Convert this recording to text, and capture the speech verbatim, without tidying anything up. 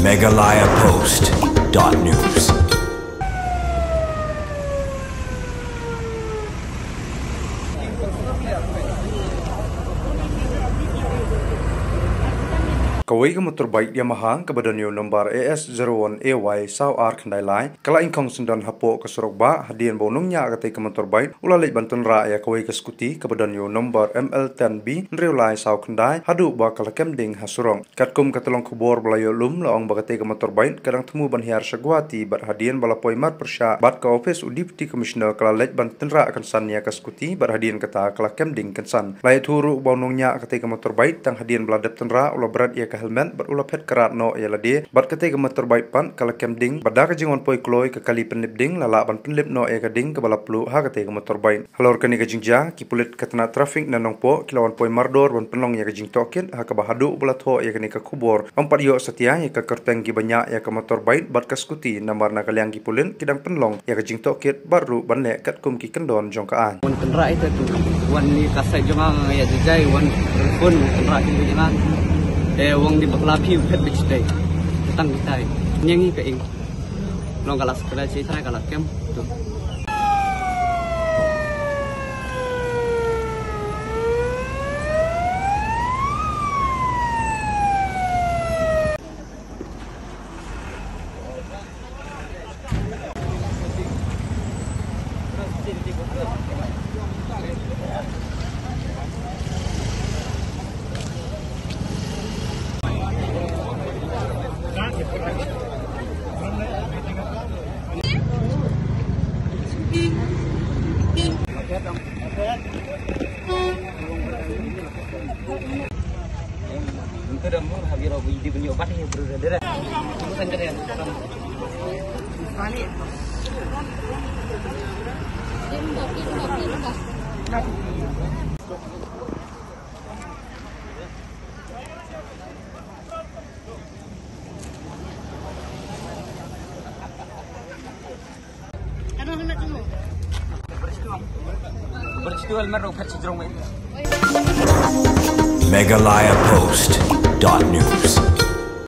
Meghalaya Post dot news. Kawei ka motorbike Yamaha kaba don ïa u nombar A S zero one A Y saw ar khyndai lai ka la ingkhong syndon hapoh ka surok bah hadien ba u nongñiah katei ka motorbike u la leit ban tynrah ïa kawei ka scooty kaba don ïa u nombar M L ten B hynriew lai saw khyndai haduh ba ka la kem ding ha surok. Katkum ka tyllong khubor ba la ïoh lum la ong ba katei ka motorbike ka dang thmu ban hiar sha Guwahati bad hadien ba la poi marpyrshah bad ka ophis u Deputy Commissioner ka la leit ban tynrah kynsan ïa ka scooty bad hadien kata ka la kem ding kynsan. La ïathuh ruh ba u nongñiah katei ka motorbike tang hadien ba la dep tynrah u la bret ïa ka helmet bad u la phet krat noh ïa lade bad katei ka motorbike pat ka la kem ding bad da ka jingwan poi kloi ka kali pynlip ding la lah ban pynlip noh ïa ka ding kaba la pluh ha katei ka motorbike. Halor kane ka jingjia, ki pulit ka tnat traffic na Nongpoh ki la wan poi mardor ban pynlong ïa ka jingtohkit ha kaba haduh ba la thoh ïa kane ka khubor ym pat ïoh satia ïa ka kyrteng kiba ñiah ïa ka motorbike bad ka scooty namar na ka liang ki pulit ki dang pynlong ïa ka jingtohkit bad ruh ban leh katkum ki kyndon jong ka aiñ. Wan tynrah ita tu. Wan ni ka sait jong nga ïa jajai wan telefon wan tynrah ki jong nga. Eh, wang di bakla phi u phet bit stai. Tang kitai. Niang hi ka ing. Long ka la skra chi trai ka la kem. Tu. Meghalaya Post dot news.